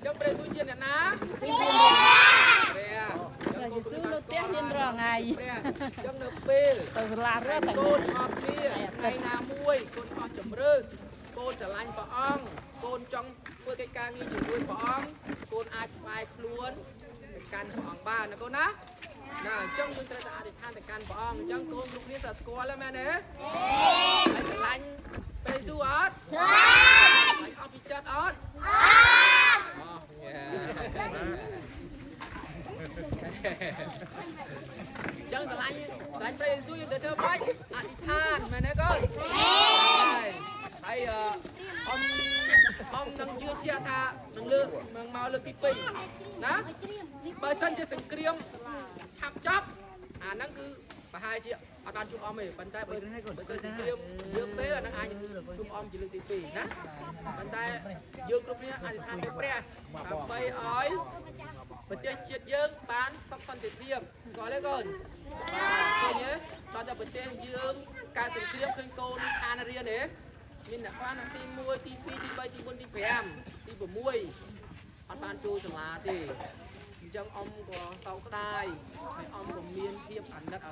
ចឹងព្រះយេស៊ូវជាអ្នកណាព្រះ ព្រះយេស៊ូវនៅផ្ទះរៀនរាល់ថ្ងៃ ព្រះអញ្ចឹងនៅពេល ទៅសាលារាល់ថ្ងៃ កូនអត់គ្នាថ្ងៃណាមួយកូនអស់ជំរឿកូនស្រឡាញ់ព្រះអង្គកូនចង់ធ្វើកិច្ចការងារជាមួយព្រះអង្គកូនអាចថ្វាយខ្លួនទៅកាន់ព្រះអង្គបានណាកូនណាណាអញ្ចឹងយើងត្រូវតែអធិដ្ឋានទៅកាន់ព្រះអង្គអញ្ចឹងកូនគ្រប់គ្នាតើស្គាល់ហើយមែនទេហើយស្រឡាញ់ព្រះយេស៊ូវអត់ស្រឡាញ់ហើយអស់ពីចិត្តអត់អត់អូយ៉ា អញ្ចឹងស្រឡាញ់ស្រឡាញ់ព្រះយេស៊ូវយើងត្រូវធ្វើម៉េចអធិដ្ឋានមែនទេកូនហើយហើយអឺអ៊ំអ៊ំនឹងជឿជាក់ថានឹងលើកនឹងមកលើកទី2ណាបើសិនជាសង្គ្រាមឆាប់ចប់អាហ្នឹងគឺប្រហែលជាអត់បានជួបអ៊ំទេប៉ុន្តែបើបើសិនសង្គ្រាមយើងពេលអាហ្នឹងអាចជួបអ៊ំជាលើកទី2ណាប៉ុន្តែយើងគ្រប់គ្នាអធិដ្ឋានទៅព្រះដើម្បីឲ្យ ប្រទេសជាតិយើងបានសុខសន្តិភាពស្គាល់ទេកូនបាទឃើញទេតោះតែប្រទេសយើងកើតសង្គ្រាមឃើញកូនខានរៀនទេមានអ្នកខ្លះនៅទី1ទី2ទី3ទី4ទី5ទី6អត់បានចូលសាលាទេអញ្ចឹងអ៊ំក៏សោកស្ដាយហើយអ៊ំក៏មានភាពអាណិតអា